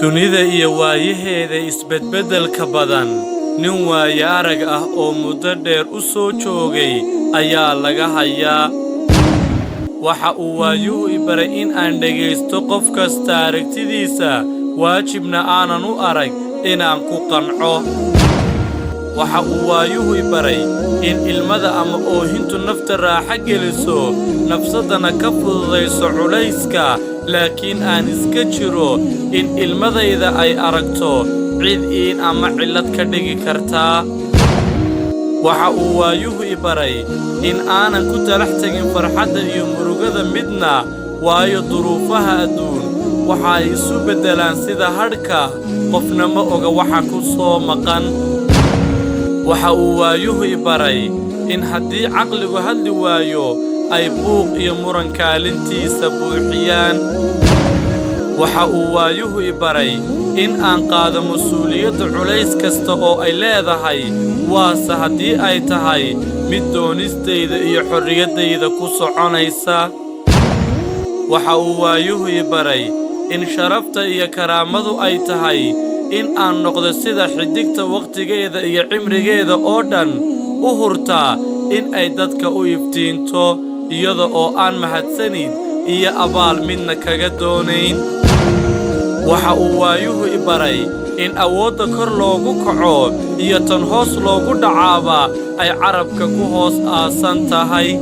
Dunida iyo waayaheeda isbedbeddelka badan, nin waayo arag ah oo muddo dheer u soo joogay ayaa laga hayaa. Waxa uu waayuhu i baray in aan dhegaysto qof kasta aragtidiisa, waajibna aanan u arag inaan ku qanco. Waxa uu waayuhu i baray in ilmada ama oohintu nafta raaxo geliso, nafsaddana ka fududayso culayska, laakiin aan iska jiro in ilmadayda ay aragto cid iin ama cillad ka dhigi kartaa. Waxa uu waayuhu i baray in aanan ku talax tegin farxadda iyo murugada midna, waayo duruufaha adduun waxa ay isu beddelaan sida hadhka, qofna ma oga waxa ku soo maqan. Waxa uu waayuhu i baray in haddii caqligu hadli waayo, ay buuq iyo muran kaalintiisa buuxiyaan. Waxa uu waayuhu i baray in aan qaado mas'uuliyadda culays kasta oo ay leedahay, waase haddii ay tahay mid doonistayda iyo xorriyaddayda ku soconaysa. Waxa uu waayuhu i baray in sharafta iyo karaamadu ay tahay in aan noqdo sida xiddigta wakhtigeeda iyo cimrigeeda oo dhan u hurtaa in ay dadka u iftiinto, iyada oo aan mahadsanid iyo abaal midna kaga doonayn. Waxa uu waayuhu i baray in awoodda kor loogu kaco iyo tan hoos loogu dhacaaba ay carrabka ku hoos aasan tahay.